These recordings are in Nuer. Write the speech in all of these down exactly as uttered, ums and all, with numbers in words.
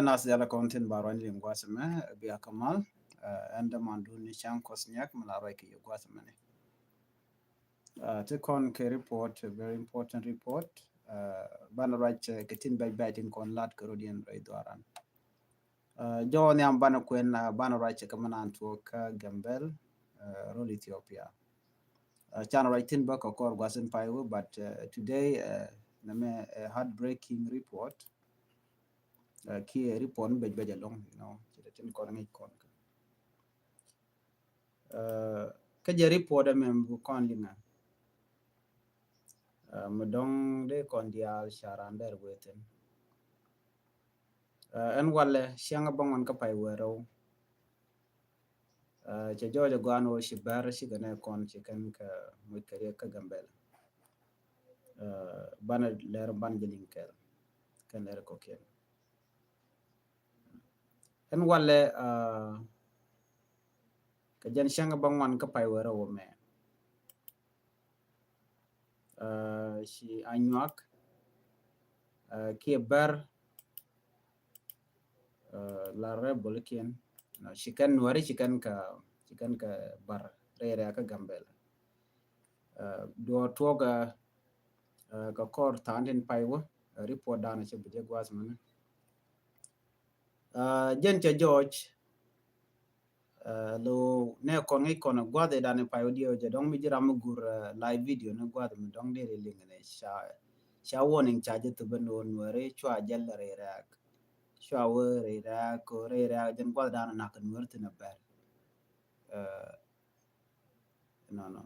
Nas yala kɔn tin ba ruany liŋ gua̱th mɛ bia kamal. Ɛn däman duni cäŋ kɔs nyak mi la ruac kɛ yɛ gua̱th mɛ ni. Ti kɔn kɛ report, very important report. Banɛ ruac kɛ tin bɛc bɛc tin kɔn lat kɛ rodiɛn rɛy dhuaran. Jɔwä nhiam banɛ kuɛn, banɛ ruac kɛ mɛ nan tuɔk kä Gambel, rol Ethiopia. Can ruac tin bä kɛ kɔr gua̱th in pay wä, but today nɛmɛ heartbreaking report. Kiɛ report mi bɛc bɛc alɔŋ, you know, ci tin kɔn ŋic kɔn kä. Kä jɛ report ɛmɛ mi kɔn liŋa. Mi dɔŋ dee kɔn diaal caran dɛr wethin. Ɛn walɛ ciaŋ a bäŋuan kä pay wärɛw. Cɛ jɔɔc a guan wä ci bɛr ci kɛ nɛ kɔn ci kɛn kɛ muc kɛ riɛk kä Gambel. Banɛ lɛr ban jɛ liŋ kɛl kɛn lɛr kɔkiɛn. Ɛn walɛ kɛ jɛn ciaŋ a bäŋuan kä pay wärɛw wä mɛ. Ci Anyuak kiɛ bɛr la rebel kiɛn, ci kɛn Nuɛri ci kɛn kɛ, ci kɛn kɛ bar rɛy rɛy kä Gambel. Duɔ tuɔk kɛ kɔr tha̱a̱ŋ tin pay wä report dan ci bi jɛ gua̱th mɛn. Jɛn cɛ jɔɔc lo nɛ kɔn ŋic kɔn gua̱th idan in pay wä diɛ wä jɛ dɔŋ mi ji̱ ram mi gur live video ni gua̱th mi dɔŋ dee ri liŋ ni ca, ca warning ca jɛ thubä ni wä Nuɛri cua jɛl rɛy rɛɛk. Cua wä rɛy rɛɛk ko rɛy rɛɛk jɛn gua̱th dan nak Nuɛri thin a bɛr. Nɔnɔ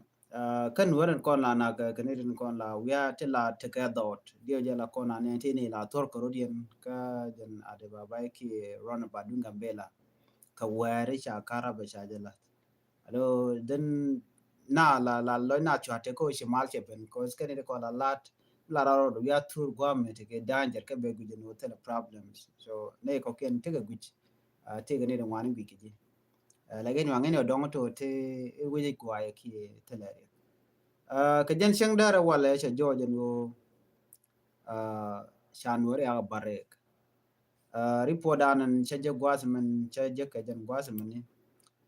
kä Nuɛri in kɔn la nak kɛ ni rin kɔn la wia ti la tekɛ dhɔt diɛ jɛ la kɔn la ni ti ni la thor kɛ rodiɛn kä jɛn ade babai ki run ba dun Gambela. Kɛ wɛri ca karabɛ ca jɛ la alo den na la la lɔc na cua tekɛ ci mal cɛ ben kos kɛ ni kɔn la lat la ra rod wia thur guam mi tekɛ danger kɛ bɛ guj ni wä thil problems. So ne kɔkiɛn tekɛ guj. Tekɛ ni rin wani guj ki ji. Lakin waŋ in yɔ dɔŋ to ti i̱ wi̱c i̱ guayɛ ki thilɛ riɛk. Kɛ jɛn cieŋ dɛrɛ walɛ cɛ jɔɔc ɛn ɣöö ca Nuɛri yak barɛk. Report dan cɛ jɛ gua̱th mɛn cɛ jɛ kɛ jɛn gua̱th mɛn ni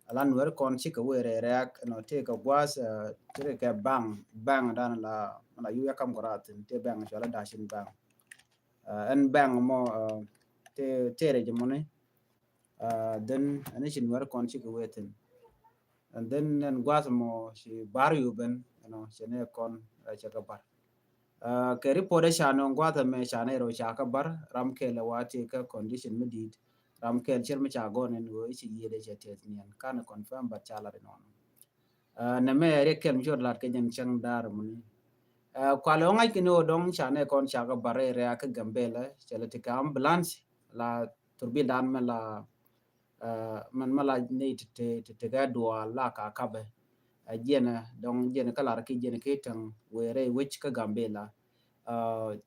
ala Nuɛri kɔn cikɛ wee rɛy rɛɛk ɛnɔ ti kɛ gua̱th ti kɛ baŋ baŋ dan la mɛn la yu ya kam kɔra thin ti baŋ cɔala dacin baŋ. Ɛn baŋ mɔ ti ti rɛ jɛ mɔni. Then ɛn ci Nuɛri kɔn cikɛ wee thin. And then ɛn gua̱th mɔ ci bar yu ben ɛnɔ cɛ ni kɔn cɛ kɛ bar. Kɛ report ɛ ca nɔ gua̱th ɛmɛ ca ni rɔ ca kɛ bar ram kɛl ɛ wa ti kɛ condition mi dit ram kɛl cɛr mi ca gɔn ɛn ɣöö i̱ ci yiëëdɛ cɛ tɛth niɛn kan confirm but ca lat inɔnɔ. Nɛ mɛ riɛk kɛl mi ci rɔ lat kɛ jɛn cäŋ daar muni. Kualɛ ɣɔŋac kini ɣöö dɔŋ ca nɛ kɔn ca kɛ bar rɛy rɛy kɛ Gambela cɛ lɛ ti kɛ ambulance la thurbil dan mɛ la mɛn mɛ la ni ti ti ti kɛ dual la ka kapɛ. Jiɛnɛ dɔŋ jiɛnɛ kä lar ki jiɛnɛ ki täŋ wee rɛy wec kä Gambela.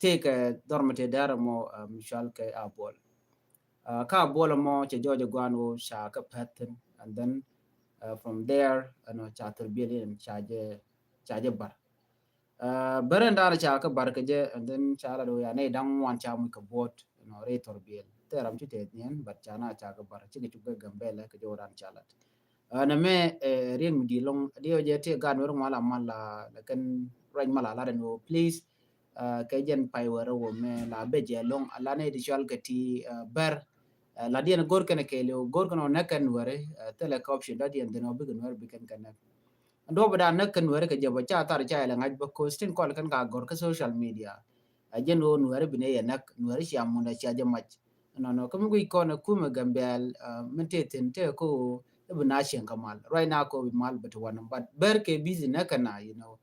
Tëëkɛ dhɔr mɛ tëë dɛrɛ mɔ mi cual kɛ Abuɔl. Kä Abuɔl mɔ cɛ jɔɔc guan woo ca kä pɛthin and then from there ɛnɔ ca thurbil in ca jɛ ca jɛ bar. Beren dan ca kä bar kɛ jɛ and then ca lat wee anɛ daŋ wan ca muc kɛ buɔt ɛnɔ rɛy thurbil. Thɛ ram ci tɛth niɛn but ca na ca kä bar cikɛ cuk kɛ Gambela kɛ jɔɔc dan ca lat. Nɛ mɛ riɛn mi di loŋ di ɔ jɛ ti gan wer ŋuala mal la kɛn ruac mal la lat ɛn woo please. Kɛ jɛn pay wɛrɛ wä mɛ la bɛ jɛ loŋ a la nɛ di cual kɛ ti bɛr. La diɛn go̱r kɛn kɛɛli wä go̱r kɛn wä nɛ kɛn wɛrɛ thilɛ kɛ option da diɛn dhin wä bikɛ nuɛr bikɛn kɛ nɛ. Ɛn duɔp da nɛ kɛn wɛrɛ kɛ jɛ bä ca thar ca ilɛ ŋa̱c bä kos tin kɔl kɛn ka gɔr kä social media. A jɛn wä nuɛrɛ binɛ yɛ nɛk nuɛrɛ cia munda cia jɛ mac. Nɔnɔ kä mi guic kɔn ɛ kumɛ Gambɛl min tëë thin tëë ko i̱ bi na cieŋ kä mal ruac na ko bi mal bɛ ti wanɛ but bɛr kɛ bithi nɛ kɛ na you know.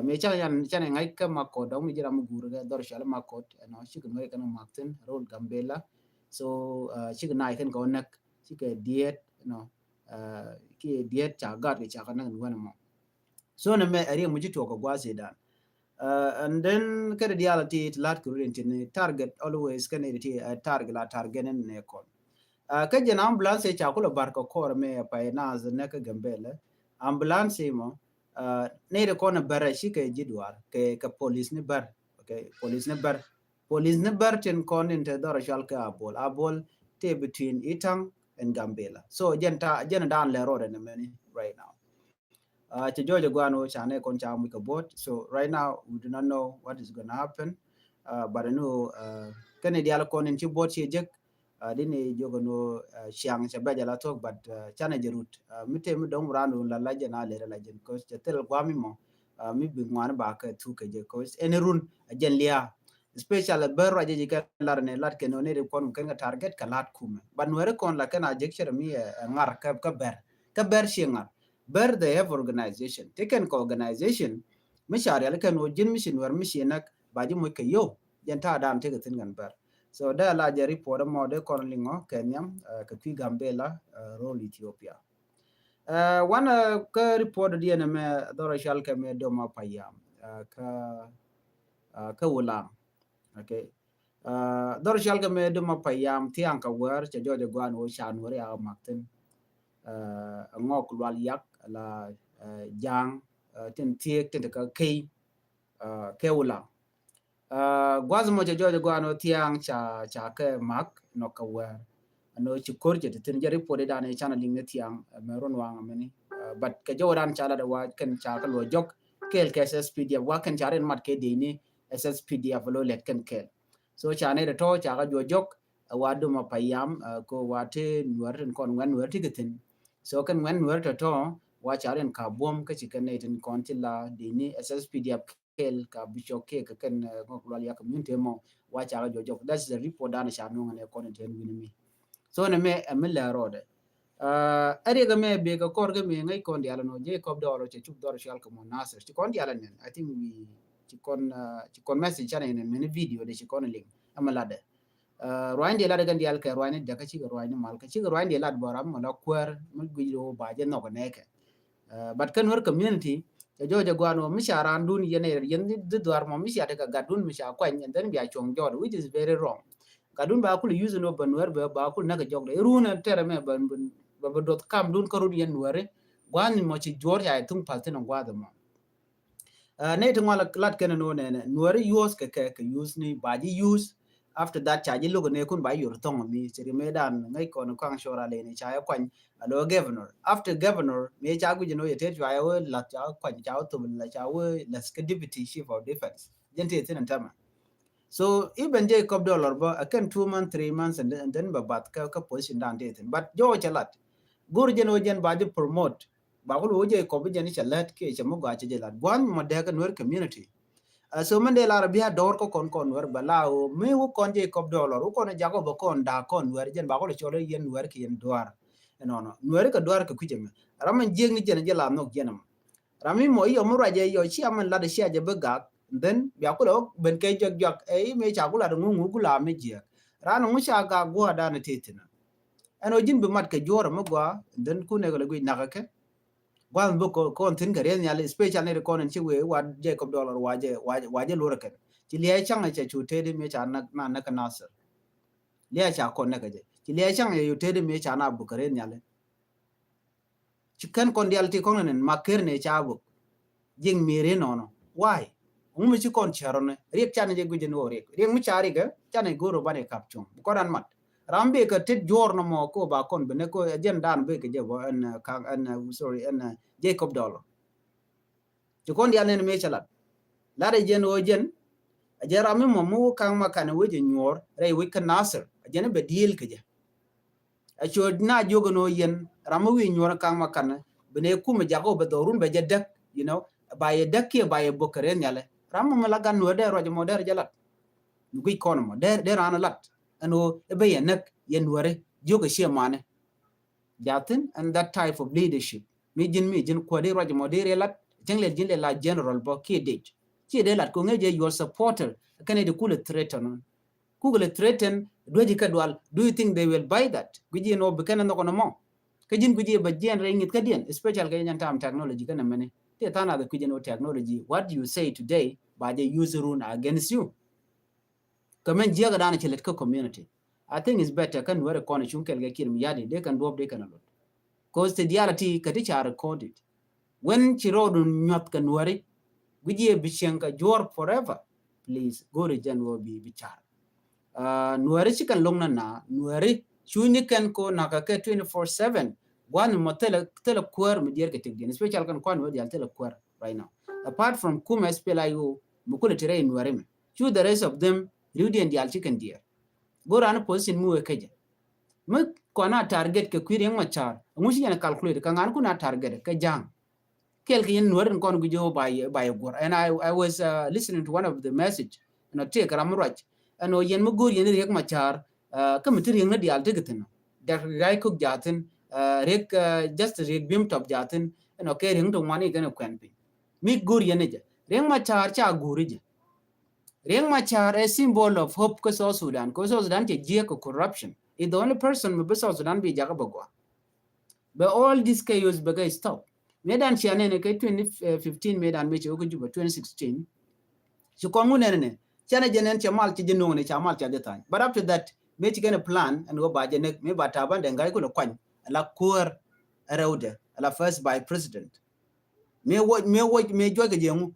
Mi can yan can ŋa̱c kä Makot dɔŋ mi ji̱ ram mi guur kɛ dhɔr cual Makot ɛnɔ cikɛ nuɔc kɛn mak thin rol Gambela. So cikɛ na kɛn kɛ wä näk cikɛ diet ɛnɔ. Kiɛ diet ca gat kɛ ca kɛ näk ni wän mɔ. So ni mɛ ɛ riɛm mi ci tuɔk kɛ gua̱a̱th idan. And then kɛ di diaal ti ti lat kɛ rudin ti ni target always kɛ ni ti target la target ni ni kɔn. Kä jɛn ambulance ca kulɛ bar kɛ kɔr mɛ pay na nɛ kä Gambela ambulance mɔ. Ni ri kɔn bɛrɛ ci kɛ ji̱ duar kɛ kɛ police ni bɛr. Okay, police ni bɛr. Police ni bɛr tin kɔn in te dhɔr cual kɛ Abuɔl. Abuɔl tëë between Itang and Gambela. So jɛn ta, jɛn dan lɛ rɔɔdɛ nɛ mɛni right now. Cɛ jɔɔc ɛ guan wä ca nɛ kɔn ca muc kɛ buɔt. So right now we do not know what is gonna happen. But ɛn wä kɛn i̱ dial kɔn in ci buɔt ci jek. Di ni jiök ɛn wä ciaŋ cɛ bɛc ala thuɔ̱k, but canɛ jɛ rut mi tëë mi dɔ̱ŋ raan wun la la jɛn a lɛr ala jɛn, 'cause cɛ thil guami mɔ mi bi ŋuan ba kɛ thuk kɛ jɛ, 'cause ɛn run a jɛn liaa. Especially bär ruac ji̱ kɛ lar ni lat kɛ nɔ ni ri kuɔn kɛn kɛ target kɛ lat kumɛ. But Nuɛri kɔn la kɛn a jek cɛ rɛ mi ɛ ŋar kɛ bär. Kɛ bär ci ŋar. Bär they have organization. Ti kɛn kɛ organization mi ca rial kɛn wä ji̱n mi ci Nuɛr mi ci näk ba ji̱ muc kɛ yow. Jɛn ta̱a̱ dan ti kɛ thi̱n kɛn bär. So dee la jɛ report mɔ dee kɔn liŋɔ kɛ nhiam kɛ kui̱ Gambela rol Ethiopia. Wan kä report diɛn mɛ dhɔrɔ cal kɛ mɛ doma payam kä kä Wulaŋ. Okay. Dhɔr cal kɛ mɛ duma payam thiaŋ kɛ wär cɛ jɔɔc ɛ guan wä ca Nuɛri a mak thin. Ŋɔk Lual Yak la jaŋ tin thiek tin kɛ key kɛ Wulaŋ. Guath mɔ cɛ jɔɔc ɛ guan wä thiaŋ ca ca kɛ mak nɔ kɛ wär. Ɛn wä ci kor cɛ ti thin jɛ report idan i̱ canɛ liŋ ni thiaŋ mɛ run waŋ mɛni. But kɛ jɔw dan ca lat ɛ wa kɛn ca kɛ luɔ jɔk kɛɛl kɛ SSPDF wa kɛn ca rin mat kɛ dee ni SSPDF lo lɛt kɛn kɛɛl. So ca nɛy tɔ̱tɔ̱ ca kɛ juɔc jɔk ɛ wa duma payam ko wa ti Nuɛr tin kɔn ŋuɛn Nuɛr ti kɛ thin. So kɛn ŋuɛn Nuɛr tɔ̱tɔ̱ wa ca rin ka buɔm kä ci kɛn nɛy tin kɔn ti la di ni SSPDF kɛɛl ka bi cɔk kɛ kɛ kɛn Ŋɔk Lual Yak community mɔ wa ca kɛ juɔc jɔk. That's the report dan ca nuŋ nɛ kɔn in tɛn wini mi. So nɛ mɛ ɛ mi lɛ rɔɔdɛ. Ɛ riɛk ɛmɛ bek ɛ kɔr kɛ mëë ŋäc kɔn dial ɛnɔ Jacob Dɔɔr cɛ cuk dhɔr cual kɛ mɔ Nasir ci kɔn dial ɛnɛn. I think we ci kɔn ci kɔn message canɛ ɛnɛn mɛni video de ci kɔn link ɛmɛ ladɛ. Ruany diɛ ladɛ kɛn dial kɛ ruany ni dɛk kä cikɛ ruany ni mal kä cikɛ ruany diɛ lad bɔra mɔ la kuäär mi guic ro ba jɛ nhɔk nɛkɛ. But kɛn wär community cɛ jɔɔc ɛ guan wä mi ca raan dun yɛn ɛ yɛn dhi dhuar mɔ mi ca tekɛ gat dun mi ca kuany and then bia cuɔ̱ŋ jɔɔt, which is very wrong. Gat dun ba kul use ni wä bä Nuɛr bɛ ba kul näk ɛ jɔk de irun ɛ tɛrɛ mɛ bɛ bɛ duɔth kam dun kä run yɛn Nuɛri. Gua̱n ni mɔ ci juɔr ca ɛ thuŋ path thin ɛ gua̱th mɔ. Nɛ ti ŋual lat kɛn ni wä nɛnɛ Nuɛri use kɛ kɛ kɛ use ni ba ji̱ use. After that ca ji̱ lo̱k nɛ kun ba yor thɔŋ mi ci ri mɛ dan ŋäc kɔn kaŋ cɔra lɛ ni ca ɛ kuany. Alo governor. After governor mi ca guic ni wä yɛ tɛt cua ɛ wä lath ca wä kuany ca wä thop la ca wä lath kɛ deputy chief of defense. Jɛn ti thin ɛn tämɛ. So even Jacob Dɔɔr bä ɛ kɛn two months, three months and then, and then bɛ bath kä, kä position dan ti thin. But jɔw cɛ lat go̱r jɛn wä jɛn ba ji̱ promote. Ba kul wä Jacob jɛn cɛ lät kiɛ cɛ mi gɔaa cɛ jɛ lat gua̱n mɔ dɛk kä Nuɛr community. So mɛn dee lar bia dɔɔr kä kɔn kɔn Nuɛr bɛ la wä mi wä kɔn Jacob Dɔɔr wä kɔn jak wä bɛ kɔn da̱a̱k kɔn Nuɛr jɛn ba kul cɔl yɛn Nuɛr kɛ yɛn duaar. Ɛnɔnɔ Nuɛr kɛ duaar kɛ kui̱cɛ mɛ ram mɛn jiɛk ni jɛn jɛ la nhɔk jɛn mɔ. Ram mi mɔ iɔ mi ruacɛ iɔ cia mɛn lat cia jɛ bi gak. Then bia kul ɛ wä ben kɛ juak juak ɛ i̱ mëë ca kul lat ŋuŋ ŋuŋ kul a mi jiɛk. Ran ŋuŋ ca gak gua̱a̱ dan ɛ tëë thinä. Ɛn ɔ ji̱n bi mat kɛ juɔ̱ɔ̱r ɛmɛ gɔaa, then kun ɛ kɛ lɛ guic nakä kɛ. Gua̱a̱th mi bi kɔn thi̱n kɛ rieth nhiali, especially ni ri kɔn in ci wee wa Jacob Dɔɔr wa jɛ, wa jɛ, wa jɛ luɔr ɛ kɛn. Ci liɛɛ caŋ ɛ cɛ cu tëëdi mi ca nak, na näk kɛ Nasir. Liɛɛ ca kɔn näk kɛ jɛ. Ci liɛɛ caŋ ɛ cɛ cu tëëdi mi ca na buk kɛ rieth nhiali. Ci kɛn kɔn dial ti kɔn nɛn ma ker ni ca buk. Jiŋ mi ri nɔnɔ. Why? Ŋu mi ci kɔn cɛrɔ ni riɛk can jɛ guic ni wä riɛk riɛk mi ca riɛk ɛ can jɛ go̱r banɛ kap cuɔ̱ŋ bi kɔn an mat. Ram bi kɛ tet juɔr nɔmɔ ko ba kɔn bi ni ko jɛn dan bi kɛ jɛ bɔ ɛn kaŋ ɛn sorry ɛn Jacob Dɔɔr. Ci kɔn dial nɛn mi cɛ lat lat ɛ jɛn wä jɛn. Ɛ jɛn ram mi mɔ mi wä kaŋ ma kan wä jɛ nyuɔr rɛy wä kä Nasir ɛ jɛn bɛ diɛl kɛ jɛ. Ɛ cuɔ na jiök ɛn ɣöö yɛn ram mi wi̱i̱ nyuɔ̱ɔ̱r ka̱ŋ ma ka̱n bi nɛ kumɛ jak ɣöö bɛ dhɔrun bɛ jɛ däk, you know, ba yɛ däk kiɛ ba yɛ bök kɛ rɛy nhialɛ. Ram mi mi la gan nuäär dee ruac ɛmɔ dee rɛ jɛ lat. Mi guic kɔn ɛmɔ dee, dee raan lat ɛn ɣöö ɛ bɛ yɛ näk yɛ nuääri jiök ɛ ciɛ manɛ. Jathin ɛn that type of leadership. Mi ji̱n mi ji̱n kuäär di ruac ɛmɔ di rɛ lat cäŋ lɛ ji̱n lɛ la general bä kiɛ dec. Ciɛ dee lat kɛ ŋäc jɛ your supporter kɛn ɛ di kulɛ threaten. Kukɛ lɛ threaten duäci kɛ dual. Do you think they will buy that? Guici ɛn ɔ bi kɛn ɛ nhɔk ɛn ɛmɔ. Kä ji̱n guici ɛ bɛ jiɛn rɛy ŋi̱th kädiɛn, especially kɛ jɛn time technology kɛn ɛmɛni. Ti tha̱a̱ŋ nath ɛ kui̱c ɛn ɔ technology, what do you say today ba jɛ use run against you? Kɛ mɛn jiäkä dan cɛ lɛt kä community. I think it's better kä nuäri kɔn cuŋ kɛl kɛ kiɛn mi yadi dee kɛn duɔp dee kɛn a lot. Cause ti diaal ti kɛ ti ca recorded. When ci rɔɔdun nyuath kɛ nuäri guici ɛ bi cieŋ kɛ juɔr forever. Please go̱ri jɛn wä bi bi car. Nuääri ci kɛn lo̱ŋ na na nuääri Cu ni kɛn ko nakä kɛ twenty-four seven. Gua̱n mɔ thilɛ, thilɛ kuäär mi diɛɛr kɛ tëkdiɛn, especially kɛn kuan wä dial thilɛ kuäär right now. Apart from kumɛ S P L A I O mi kulɛ ti rɛy Nuääri mi, cu the rest of them riwdiɛn dial ci kɛn diɛɛr. Go̱r an position mi wee kecɛ. Mi kɔn a target kɛ kui̱ Riek Machar, ŋu ci yɛn calculate kɛ ŋa̱n kun a target kɛ Ja̱a̱ŋ. Kɛl kɛ yɛn Nuäär in kɔn guic jɛ wä ba yɛ, ba yɛ guɔ̱r. And I, I was, uh, listening to one of the message. Ɛn ɔ tëëk ram mi ruac. Ɛn ɔ yɛn mi go̱o̱r yɛn Riek Machar, uh, kä mi ti Riek ni diaal ti kɛ thi̱n ɔ. Dek Gai Kok jathin, uh, Riek, uh, Justice Riek Bim Top jathin. Ɛn ɔ kɛ Riek ni ti ŋuan ikɛn ɛ kuɛn piny. Mi go̱o̱r yɛn ni jɛ. Riek Machar ca go̱o̱r jɛ. Riek Machar a symbol of hope kä South Sudan. Kä South Sudan cɛ jiɛk kɛ corruption. Is the only person mi bi South Sudan bi jakä bɛ gua. Bɛ all this chaos bɛ kɛ stop. Mëë dan cia nɛn kɛ twenty fifteen, mëë dan mëë cɛ wä kä Juba twenty sixteen. Ci kɔn ŋu nɛn nɛ, cia nɛ jɛ nɛn cɛ mal cɛ jɛ no̱o̱ŋ nɛ ca mal ca jɛ tha̱a̱ny. But after that, mëë ci kɛn plan ɛn wä ba jɛ nɛk, mëë ba Taban Deng Gai kulɛ kuany, ala kuäär ɛ rɛwdɛ, ala first vice president. Mëë wä, mëë wä, mëë juɔc kɛ jɛ ŋu.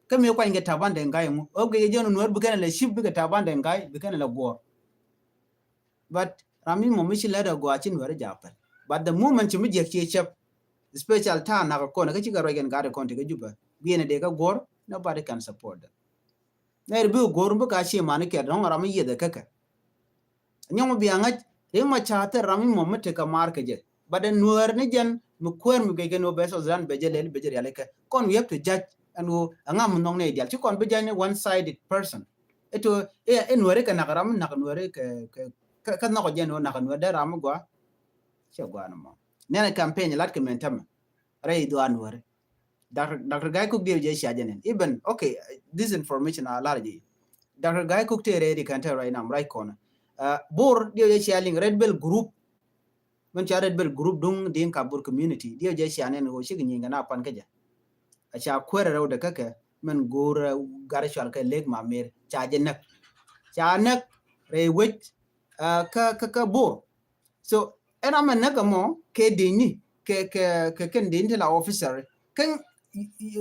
Kä mëë kuany kɛ Taban Deng Gai ŋu. Ɣöö kɛ jɛ jɛ Nuäär bi kɛn lɛ ship bi kɛ Taban Deng Gai, bi kɛn lɛ guɔ̱ɔ̱r. But ram mi mɔ mi ci lɛt a gɔaa ci Nuäri ja̱ pɛl. But the moment ci mi jiɛk ci cɛp, special ta̱a̱ nak kɔn kä ci kɛ ruac kɛn gat kɔn ti kä Juba, guiɛn dee kä guɔ̱r, nobody can support them. Nɛr bi guɔ̱r bi ka ci mani kɛt dɔ̱ŋ ram mi yieth kä kɛ. Nyɔŋ bi a ŋäc Riek Machar thil ram mi mɔ mi tekɛ maar kɛ jɛ. But ɛn Nuäär ni jɛn mi kuäär mi gɛc kɛ ni wä bɛ South Sudan bɛ jɛ lɛl bɛ jɛ riali kɛ. Kɔn we have to judge ɛn wä ɛŋa mi nhɔk ni dial. Ci kɔn bi judge ni one sided person. Ito ɛ Nuäri kɛ nak ram mi nak Nuäri kɛ, kɛ, kɛ, kɛ nhɔk jɛn wä nak Nuäri dee ram mi gua. Cɛ gua ni mɔ. Nɛn ɛ campaign lat kɛ mɛn tämɛ. Rɛy dhua Nuäri. Doctor, Doctor Gai Kok diɛw jɛ cia jɛ nɛn. Even, okay, this information a lar jɛ. Doctor Gai Kok tëë ready kɛn tɛ right now, right corner. Uh, Bor diɛw jɛ cia liŋ Red Belt group. Mɛn cia Red Belt group duŋ Dinka Bor community. Diɛw jɛ cia nɛn ɣöö cik nyiŋ kɛ na pan kä jɛ. A ca kuɛrɛ rɛw dɛ kä kɛ mɛn go̱o̱r, uh, gar cual kɛ Lek Mamer. Ca jɛ näk. Ca näk rɛy wec, uh, kä, kä, kä Bor. So ɛn amɛ näk ɛmɔ kɛ dini kɛ, kɛ, kɛ kɛn dini ti la officer. Kɛn,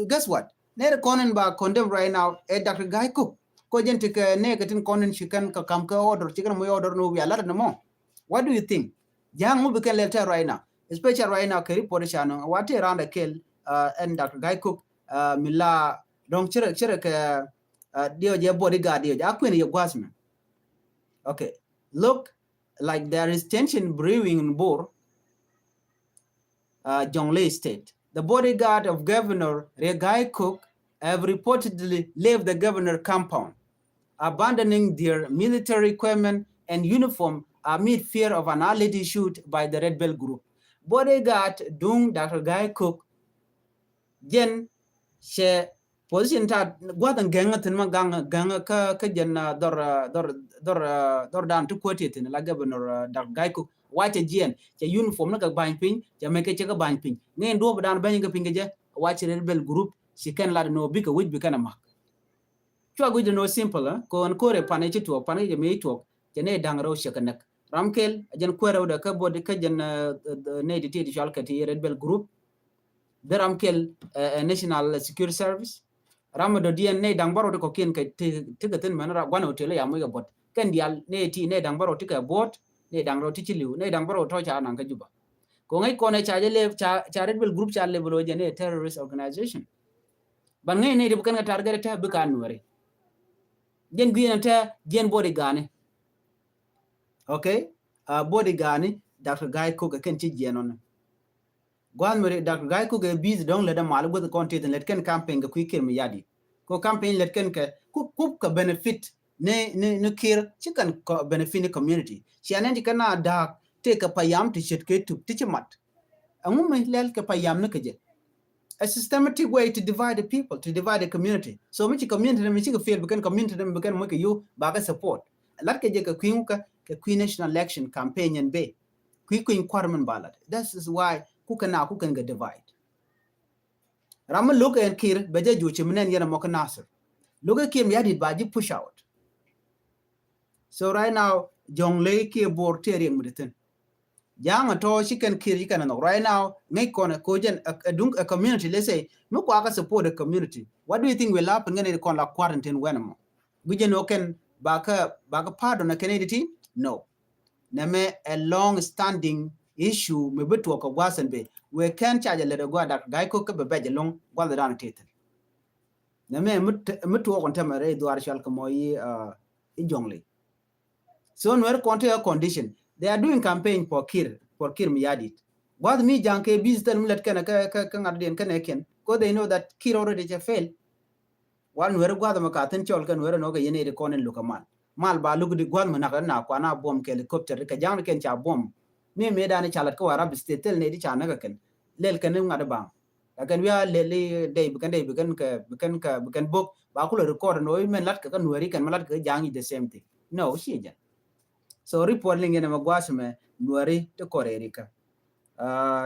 guess what? Nɛr kɔn in ba condemn right now ɛ Doctor Gai Kok. Ko jɛn ti kɛ nɛ kɛ tin kɔn in ci kɛn kɛ kam kɛ order, ci kɛn mɔ order no, we are lat in mɔ. What do you think? Ja̱a̱ŋ ŋu bi kɛn lɛl tɛ right now? Especially right now kɛ report ca nɔ wa tɛ round the kill, uh, ɛn Doctor Gai Kok, uh, mi la dɔŋ cirɛ, cirɛ kɛ, uh, diɛw jɛ bodyguard diɛw jɛ a kuɛn yɛ guas mɛ. Okay. Look, like there is tension brewing in Bor, uh, Jonglei State. The bodyguard of Governor Riek Gai Kok have reportedly left the governor compound, abandoning their military equipment and uniform amid fear of an alleged shoot by the Red Belt group. Bodyguard duŋ Doctor Gai Kok jɛn cɛ position ta gua̱th in gɛŋä thin ma gaŋä, gaŋä kä, kä jɛn, uh, dhɔr, uh, dhɔr, dhɔr, uh, dhɔr dan ti kuäär ti thin la Governor, uh, Doctor Gai Kok. Wa cɛ jiɛn, cɛ uniform ni kɛ ba̱ny piny, cɛ mɛ kɛ cɛ kɛ ba̱ny piny. Ŋɛn duɔ̱ɔ̱p dan bäny kɛ piny kɛ jɛ, wa cɛ Red Belt group, ci kɛn lat ni wä bikɛ wi̱c bi kɛn a mak. Cua guic ni wä simple, eh? Kɔn ko̱rɛ pan ɛ ci tuɔɔk, pan kɛ jɛ mi tuɔɔk, cɛ ni da̱ŋ rɛw cɛ kɛ näk. Ram kɛl, jɛn kuäär rɛw dɛ kä body, kä jɛn, uh, uh, nɛ di ti di cual kɛ ti Red Belt group. Bi ram kɛl, eh, eh, National Security Service. Ram mi dɔ̱diɛn nɛy da̱ŋ bärɔw ti kɔ̱kiɛn kɛ ti, ti kɛ thi̱n mɛn ra gua̱n hotel ya moc kɛ buɔt. Kɛn diaal nɛy ti nɛy da̱ŋ bärɔw ti kɛ buɔt, nɛy da̱ŋ rɛw ti ci li̱w, nɛy da̱ŋ bärɔw tɔ̱ ca naŋ kä Juba. Kɛ ŋäc kɔn ɛ ca jɛ lɛp, ca, ca Red Belt group ca lɛp lo̱ jɛ nɛy terrorist organization. Ban ŋäc nɛy ti bi kɛn kɛ target tɛ bi ka Nuɛri. Jɛn guiɛn tɛ jɛn bodyguard ni. Okay? Uh, bodyguard ni Doctor Gai Kok kɛn ci jiɛn ɔn. Gua̱th mi ri Doctor Gai Kok ɛ busy dɔ̱ŋ lät ɛ mal guäth kɔn tithin lät kɛn campaign kɛ kui̱ Kiir Mayardit. Ko campaign lät kɛn kɛ ku, kup kɛ benefit ni, ni, ni Kiir, ci kɛn kɔ benefit ni community. Cia nɛn ci kɛn a da̱a̱k tëë kɛ payam ti ce̱tkɛ tup ti ci mat. Ɛŋu mi lɛl kɛ payam ni kɛ jɛ? A systematic way to divide the people, to divide the community. So mi ci community ni mi ci kɛ fail, bi kɛn community ni mi bi kɛn moc kɛ yo ba kɛ support. Lat kɛ jɛ kɛ kui̱ ŋu kɛ, kɛ kui̱ national election campaign in bay. Kui̱ kui̱ kua̱r min ba lat. That is why ku kɛn na ku kɛn kɛ divide. Ram mi lo̱k ɛn Kiir bɛ jɛ juuc mi nɛn yɛn mɔ kä Nasir. Lo̱k ɛ Kiir Mayardit ba ji̱ push out. So right now, Jonglei kiɛ Bor tëë riɛk mi ti thi̱n. Ja̱a̱ŋ ɛ tɔ̱ ci kɛn Kiir ci kɛn ɛ nhɔk. Right now, ŋäc kɔn ɛ ko̱ jɛn ɛ, ɛ duŋ ɛ community, let's say, mi kua kä support ɛ community. What do you think will happen ŋäni kɔn la quarantine wɛn ɛmɔ? Gui̱c jɛn ɔ kɛn ba kä, ba kä pardon ɛ kɛn ɛ ti? No. Nɛmɛ ɛ long standing issue mi bi tuɔk kɛ gua̱a̱th ɛn bɛ wëë kɛn ca jɛ lät ɛ gua̱a̱th Dak Ga̱a̱c Kok kä bɛ bɛc ɛlɔ̱ŋ gua̱a̱th ɛ da̱a̱n tëëthil. Nɛmɛ mi tuɔɔk kɔn tämɛ rɛy dhuaar cual kɛ mɔ yi i̱ Jɔŋli. So Nuɛr kɔn ti a condition, they are doing campaign for Kiir, for Kiir Mayardit. Gua̱th mi ja̱ŋ kɛ business thil mi lät kɛn kä ŋa̱t diɛn kɛn ɛ kiɛn, 'cause they know that Kiir already cɛ fail. Wal Nuɛr gua̱th mi ka thin cɔl kɛ Nuɛr nɔ kɛ yɛn ɛ di kɔn in luk a mal mal ba luk di gua̱th mi nak na kuan a buɔm kɛ helicopter kɛ ja̱ŋ kɛn ca buɔm. Mi mi dan ca lät kä Warrap State thil ni di ca näk kɛn lɛl kɛn ŋa̱t baŋ. Lakin wi̱i̱ a lɛli dɛy bi kɛn dɛy bi kɛn kɛ bi kɛn kɛ bi kɛn bok ba kulɛ record nɔ i̱ mɛn lat kɛ kä Nuɛri kɛn mɛ lat kɛ ja̱a̱ŋ i̱ the same thing. No, ci jɛn. So report liŋ yɛn ɛmɛ gua̱a̱th ɛmɛ Nuɛri ti kɔrɛ rikä.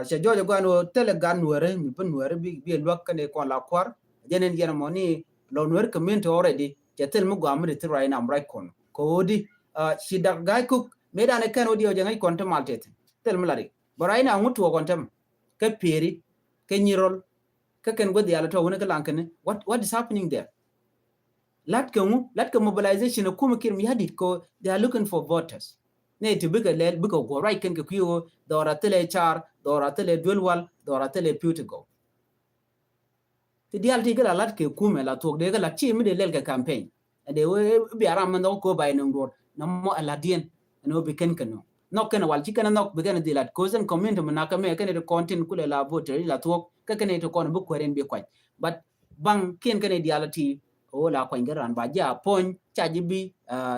Cɛ jɔɔc ɛ gua̱a̱n wä thilɛ gat Nuɛri mi bi Nuɛri bi bi luäk kɛn i̱ kɔn la kua̱r. Jɛn ɛn yɛn ɛmɔ ni lɔ Nuɛri community already cɛ thil mi gua̱a̱ mi di thil ruac nam ruac kɔn kɛ ɣöö di ci Dak Ga̱a̱c Kok mëë dan ɛ kɛn wä diɛw jɛ ŋäc kɔn ti mal tɛth thil mi la rik. But right now ŋut tuɔɔk kɔn tɛm kä Pieri kä Nyirol kä kɛn guäth diaal tɔ̱ wuni kä laŋ kɛn what what is happening there? Lat kɛ ŋu lat kɛ mobilization ɛ kumɛ Kiir Mayardit ko they are looking for voters. Nɛ ti bikɛ lɛl bikɛ guɔ ruac kɛn kɛ kui̱ ɣöö dhɔra thilɛ car dhɔra thilɛ duel wal dhɔra thilɛ piu ti gɔw. Ti diaal ti kɛ la lat kɛ kumɛ la thuɔk dee kɛ lat ci mi dee lɛl kɛ campaign. Ɛn dee wee bia ram mɛ nhɔk ko bay nuŋ duɔr na mɔ ɛ lat diɛn ɛn wee bi kɛn kɛ nuŋ nhɔk kɛn wal ci kɛn nhɔk bi kɛn dhi lat kosen community mi nak kɛ mɛ kɛn ti kɔn tin kulɛ la voter la thuɔk kɛ kɛn ti kɔn bi kuɛrin bi kuac. But baŋ kiɛn kɛn diaal ti ɣöö la kuany kɛ ran ba ji̱ a puɔ̱ny ca ji̱ bi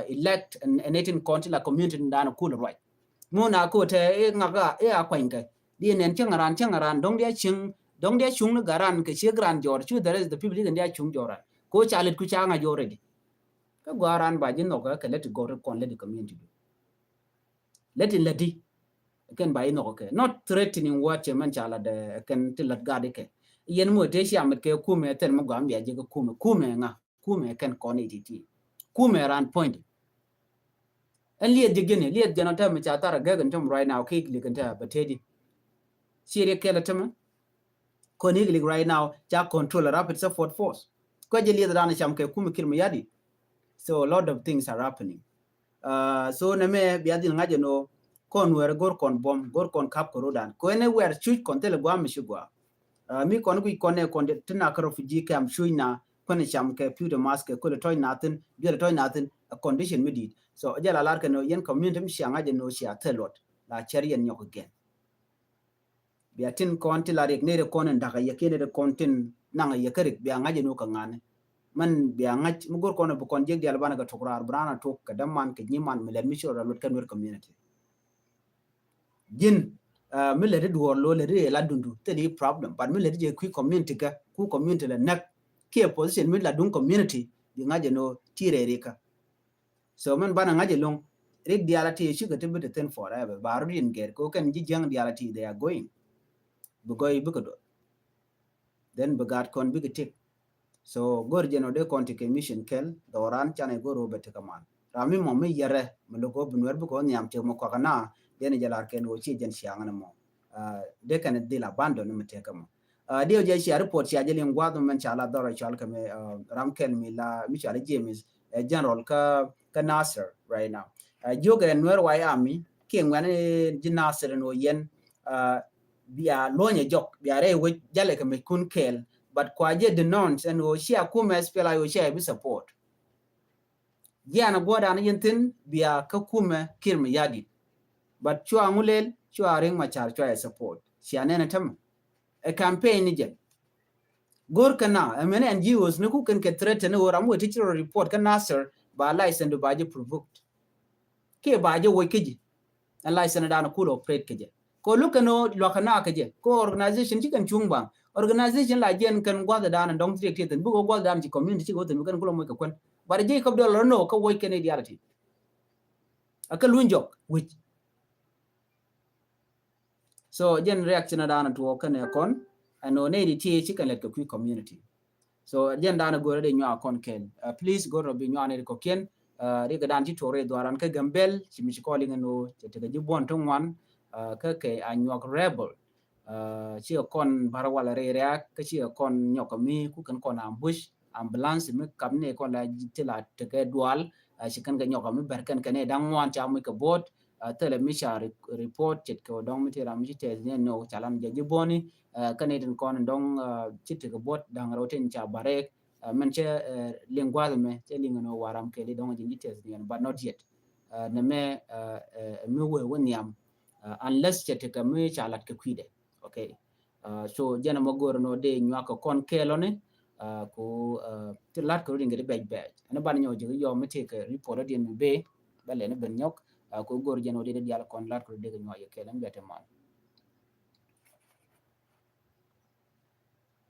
elect ɛn ɛn itin kɔn ti la community dan kul ruac. Mun a ko̱o̱t ɛ ŋak a ɛ a kuany kɛ di nɛn cäŋ ran cäŋ ran dɔ̱ŋ di a cieŋ dɔ̱ŋ di a cuŋ ni gat ran kɛ ciek ran jɔɔr cu the rest the people di kɛn di a cuŋ jɔɔr ran ko ca lɛt ku ca ŋa̱c jɔɔr rɛdi. Kä gɔaa ran ba ji̱ nhɔk kɛ lɛt ti gɔr kɔn lɛt ti community du. Lɛt in lɛt di kɛn ba ji̱ nhɔk kɛ not threatening word cɛ mɛn ca lat kɛn ti lat gat ikɛ. Yɛn muɔ te cia mɛt kɛ kumɛ thil mi gɔaa mi bia jɛ kɛ kumɛ kumɛ ŋa kumɛ kɛn kɔn iti ti kumɛ ran puɔ̱nydi. Ɛn liɛth jɛ gɛn liɛth jɛn ɔ tɛmɛ ca thar a gɛk in tɛm right now kik lik in tɛ bɛ tedi. Ci riɛ kɛl a tɛmɛ kɔn ik lik right now ca control a rapid support force. Kɔ jɛ liɛth dan cam kɛ kumɛ Kiir Mayardit. So a lot of things are happening. So nɛ mɛ bia dhil ŋa̱c ɛn ɣöö kɔn wɛr go̱r kɔn buɔ̱m go̱r kɔn kap kɛ ro̱dan kɔ ɛn ɛ wɛr cuc kɔn thilɛ gua̱a̱m mi ci gua̱a̱. Mi kɔn guic kɔn ɛ kɔn ti nak kä refugee camp cuc na kuɛn cam kɛ piu de mask kɛ kulɛ tɔc nathin biɛl tɔc nathin a condition mi di̱i̱t. So jɛ la lar kɛ nɔ yɛn community mi cia ŋa̱c ɛn ɣöö cia thil luɔt la cɛr yɛn nyɔk kɛ gɛn. Bia tin kɔn ti la riɛk neri kɔn in da̱k a yɛ kiɛn neri kɔn tin naŋ a yɛ kä rik bia ŋa̱c in wä kɛ ŋa̱ni. Mɛn bia ŋa̱c mi go̱r kɔn bi kɔn jiɛk diaal banɛ kɛ tok raar bi raan a tok kɛ däman kɛ nyiman mi lɛt mi ci rɔ luɔt kɛ Nuer community. Ji̱n mi lɛt i̱ duɔɔr lo̱ lɛt i̱ la dundu thil i̱ problem but mi lɛt i̱ jɛ kui̱ community kɛ ku community lɛ näk kiɛ position mi la duŋ community bi ŋa̱c in wä ti rɛɛri kä. So mɛn banɛ ŋa̱c ɛlɔ̱ŋ rik diaal a ti cikɛ ti bi ti thin forever ba rut in gɛr kɛ kɛn ji̱ jiäŋ diaal a ti they are going. Bi gɔy bikɛ duɔth. Then bi gaat kɔn bikɛ tik. So go̱r jɛn ɔ dee kɔn ti kɛ mission kɛl dhɔran canɛ go̱r ɔ bɛ ti kɛ man ram mi mɔ mi yɛrɛ mi lo̱k ɔ bi Nuɛr bikɛ ɔ nhiam cɛ mɔ kuak na. Then jɛ lar kɛn ɔ ci jɛn ciaŋ ni mɔ dee kɛn dhil abandon mi tɛkɛ mɔ. Diɛw jɛ cia report cia jɛ liŋ gua̱th mɛn ca la dhɔr a cual kɛ mi ram kɛl mi la mi cual James ɛ general kä kä Nasir right now. Jiök ɛ Nuɛr White Army kiɛ ŋuɛn ji̱ Nasir ɛn ɣöö yɛn bia luɔ̱nyɛ jɔk bia rɛy wec jalɛ kɛ mec kun kɛɛl but kua jɛ denounce ɛn ɣöö cia kumɛ S P L A I O cia bi support. Jian a guɔdan yɛn thin bia kä kumɛ Kiir Mayardit. But cua ŋu lel cua Riek Machar cua yɛ support cia nɛn a tämɛ. Ɛ campaign ni jɛn. Go̱r kɛ na ɛmɛn N G Os ni ku kɛn kɛ threaten ni ɣöö ram wee ti ci rɔ report kä Nasir ba license du ba jɛ provoked. Kiɛ ba jɛ woc kä ji̱. Ɛn license dan kul operate kɛ jɛ. Ko luk kɛn ɣöö luak kɛ na kɛ jɛ ko organization ci kɛn cuŋ baŋ organization la jiɛn kɛn gua̱th dan dɔŋ ti riɛk ti thin bik ɣöö gua̱th dan ci community ci kɛ wä thin bi kɛn kul ɔ moc kɛ kuɛn. But jɛ kɔp duɔl rɔ no kä woc kɛn idiality. A kä luny jɔk wi̱c. So jɛn reaction a dan tuɔɔk kɛn ɛ kɔn ɛn ɣöö nɛy di ti ci kɛn lɛt kɛ kui̱ community. So jɛn dan a go̱rɛ di nyuak kɔn kɛl. Please go̱rɛ bi nyuak nɛy di kɔkiɛn. Riɛk dan ci tuɔɔk rɛy dhuaran kä Gambel ci mi ci kɔn liŋ ɛn ɣöö cɛ tekɛ ji̱ buɔ̱n ti ŋuan kä kɛ a nyuak rebel. Cikɛ kɔn bar wal rɛy riak kä cikɛ kɔn nyɔk mi ku kɛn kɔn ambush ambulance mi kap ni kɔn la ti la tekɛ dual. Ci kɛn kɛ nyɔk mi bɛr kɛn kɛn ɛ da̱ŋ ŋuan ca muc kɛ bo̱o̱t. Thilɛ mi ca report ce̱tkɛ dɔ̱ŋ mi ti ram mi ci tɛth ni nɔ ca lan jɛ ji̱ buɔ̱ni. Kä ni tin kɔn dɔ̱ŋ ci tekɛ buɔ̱t da̱ŋ rɛw tin ca barɛk. Mɛn cɛ liŋ gua̱th mɛ cɛ liŋ nɔ waram kɛli dɔ̱ŋ ji̱ ji̱ tɛth ni but not yet. Nɛ mɛ mi wee wä nhiam unless cɛ tekɛ mi ca lat kɛ kui̱dɛ. Okay. So jɛn mɔ go̱r nɔ dee nyuak kɛ kɔn kɛɛlɔni. Ku ti lat kɛ rudi ŋet bɛc bɛc ɛn ban nyɔ jɛ yɔ mi ti kɛ report diɛn mi bee bɛ lɛ ni ben nyɔk. Ku go̱r jɛn wä dee dial kɔn lat kɛ rudi kɛ nyuak yɛ kɛɛlɔni bɛ ti man.